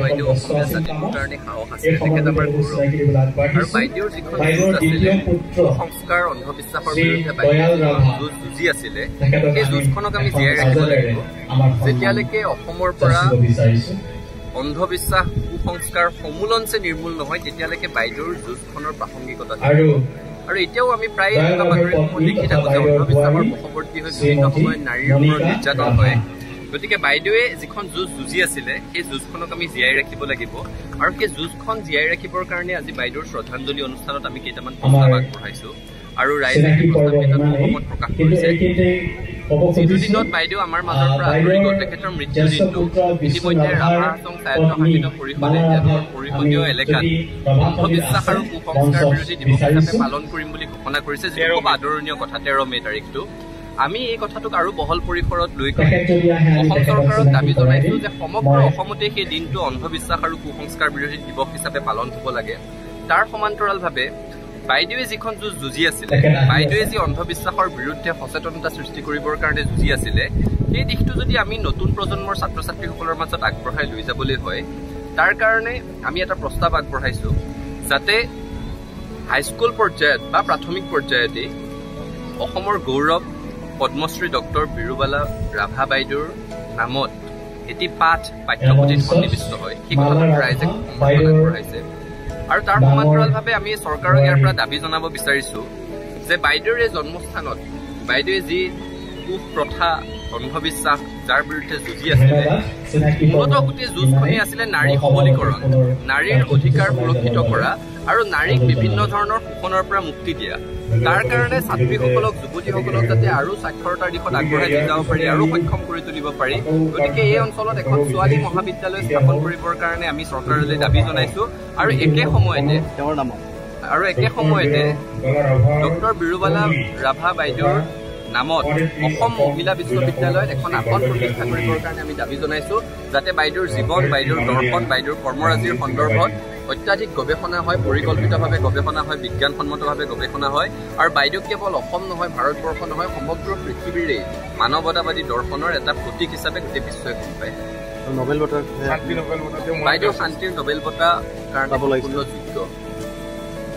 বাইদেউ অসমীয়া জাতিটোৰ কাৰণে সাহস আছিলে, তেখেত আমাৰ গৌৰৱ। আৰু বাইদেউৰ যিখন যুঁজ আছিলে, সংস্কাৰ অন্ধবিশ্বাসৰ বিৰুদ্ধে বাইদেউ যুঁজ যুঁজি আছিলে, সেই যুঁজখনক আমি জীয়াই ৰাখিব লাগিব। যেতিয়ালৈকে অসমৰ পৰা অন্ধবিশ্বাস কুসংস্কাৰ সমূলঞ্চে নিৰ্মূল নহয়, তেতিয়ালৈকে বাইদেউৰ যুঁজখনৰ প্ৰাসংগিকতা থাকিব। আৰু এতিয়াও আমি প্ৰায়ে এনেকুৱা বাতৰিসমূহ দেখি থাকোঁ যে অন্ধবিশ্বাসৰ বশৱৰ্তী হৈ বিভিন্ন সময়ত নাৰীৰ ওপৰত নিৰ্যাতন হয়। গতিকে বাইদেৱে যিখন যুঁজ যুঁজি আছিলে, সেই যুঁজখনক আমি জীয়াই ৰাখিব লাগিব। আৰু সেই যুঁজখন জীয়াই ৰাখিবৰ কাৰণে আজি বাইদেউৰ শ্ৰদ্ধাঞ্জলি অনুষ্ঠানত আমি কেইটামান প্ৰস্তাৱ আগবঢ়াইছো আৰু ৰাইজে সেই প্ৰস্তাৱকেইটাত সহমত প্ৰকাশ কৰিছে। যিটো দিনত বাইদেউ আমাৰ মাজৰ পৰা আঁতৰি গ'ল, তেখেতৰ মৃত্যুৰ দিনটো ইতিমধ্যে ৰাভা হাছং স্বায়ত্তশাসিত পৰিষদে তেওঁলোকৰ পৰিষদীয় এলেকাত অন্ধবিশ্বাস আৰু কুসংস্কাৰ বিৰোধী দিৱস হিচাপে পালন কৰিম বুলি ঘোষণা কৰিছে, যিটো খুব আদৰণীয় কথা। 13 মে' তাৰিখটো আমি এই কথাটোক আৰু বহল পৰিসৰত লৈ গৈ অসম চৰকাৰক দাবী জনাইছো যে সমগ্ৰ অসমতে সেই দিনটো অন্ধবিশ্বাস আৰু কুসংস্কাৰ বিৰোধী দিৱস হিচাপে পালন হ'ব লাগে। তাৰ সমান্তৰালভাৱে বাইদেৱে যিখন যুঁজ যুঁজি আছিলে, বাইদেৱে যি অন্ধবিশ্বাসৰ বিৰুদ্ধে সচেতনতা সৃষ্টি কৰিবৰ কাৰণে যুঁজি আছিলে, সেই দিশটো যদি আমি নতুন প্ৰজন্মৰ ছাত্ৰ ছাত্ৰীসকলৰ মাজত আগবঢ়াই লৈ যাবলৈ হয়, তাৰ কাৰণে আমি এটা প্ৰস্তাৱ আগবঢ়াইছো যাতে হাইস্কুল পৰ্যায়ত বা প্ৰাথমিক পৰ্যায়তেই অসমৰ গৌৰৱ পদ্মশ্ৰী ডক্টৰ বীৰুবালা ৰাভা বাইদেউৰ নামত এটি পাঠ পাঠ্যপুথিত সন্নিৱিষ্ট হয়। সেই কথাটোক ৰাইজে সমৰ্থন আগবঢ়াইছে। আৰু তাৰ সমান্তৰালভাৱে আমি চৰকাৰক ইয়াৰ পৰা দাবী জনাব বিচাৰিছো যে বাইদেউৰ এই জন্মস্থানত বাইদেৱে যি কুপ্ৰথা অন্ধবিশ্বাস যাৰ বিৰুদ্ধে যুঁজি আছিলে, মূলতঃ গোটেই যুঁজখনেই আছিলে নাৰী সবলীকৰণ, নাৰীৰ অধিকাৰ সুৰক্ষিত কৰা আৰু নাৰীক বিভিন্ন ধৰণৰ শোষণৰ পৰা মুক্তি দিয়া। তাৰ কাৰণে ছাত্ৰীসকলক, যুৱতীসকলক যাতে আৰু সাক্ষৰতাৰ দিশত আগবঢ়াই লৈ যাব পাৰি আৰু সক্ষম কৰি তুলিব পাৰি, গতিকে এই অঞ্চলত এখন ছোৱালী মহাবিদ্যালয় স্থাপন কৰিবৰ কাৰণে আমি চৰকাৰলৈ দাবী জনাইছো। আৰু একে সময়তে ডক্টৰ বীৰুবালা ৰাভা বাইদেউৰ নামত অসম মহিলা বিশ্ববিদ্যালয়ত এখন আসন প্ৰতিষ্ঠা কৰিবৰ কাৰণে আমি দাবী জনাইছো, যাতে বাইদেউৰ জীৱন, বাইদেউৰ দৰ্শন, বাইদেউৰ কৰ্মৰাজিৰ সন্দৰ্ভত অত্যাধিক গৱেষণা হয়, পৰিকল্পিতভাৱে গৱেষণা হয়, বিজ্ঞানসন্মতভাৱে গৱেষণা হয়। আৰু বাইদেউক কেৱল অসম নহয়, ভাৰতবৰ্ষ নহয়, সমগ্ৰ পৃথিৱীৰেই মানৱতাবাদী দৰ্শনৰ এটা প্ৰতীক হিচাপে গোটেই বিশ্বই গম পায়। বাইদেউ শান্তিৰ নোবেল বঁটা কাৰণে সম্পূৰ্ণ যোগ্য।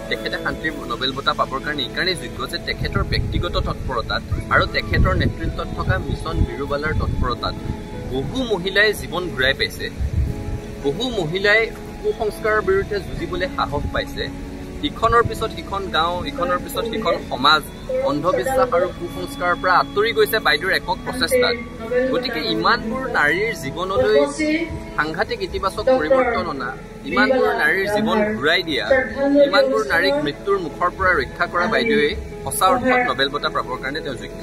তেখেতে শান্তিৰ নোবেল বঁটা পাবৰ কাৰণে এইকাৰণেই যোগ্য যে তেখেতৰ ব্যক্তিগত তৎপৰতাত আৰু তেখেতৰ নেতৃত্বত থকা মিছন বীৰুবালাৰ তৎপৰতাত বহু মহিলাই জীৱন ঘূৰাই পাইছে, বহু মহিলাই কুসংস্কাৰৰ বিৰুদ্ধে যুঁজিবলৈ সাহস পাইছে। ইখনৰ পিছত সিখন গাঁও, ইখনৰ পিছত সিখন সমাজ অন্ধবিশ্বাস আৰু কুসংস্কাৰৰ পৰা আঁতৰি গৈছে বাইদেউৰ একক প্ৰচেষ্টাত। গতিকে ইমানবোৰ নাৰীৰ জীৱনলৈ সাংঘাতিক ইতিবাচক পৰিৱৰ্তন অনা, ইমানবোৰ নাৰীৰ জীৱন ঘূৰাই দিয়া, ইমানবোৰ নাৰীক মৃত্যুৰ মুখৰ পৰা ৰক্ষা কৰা বাইদেৱে সঁচা অৰ্থত নোবেল বঁটা পাবৰ কাৰণে তেওঁ যোগ্য।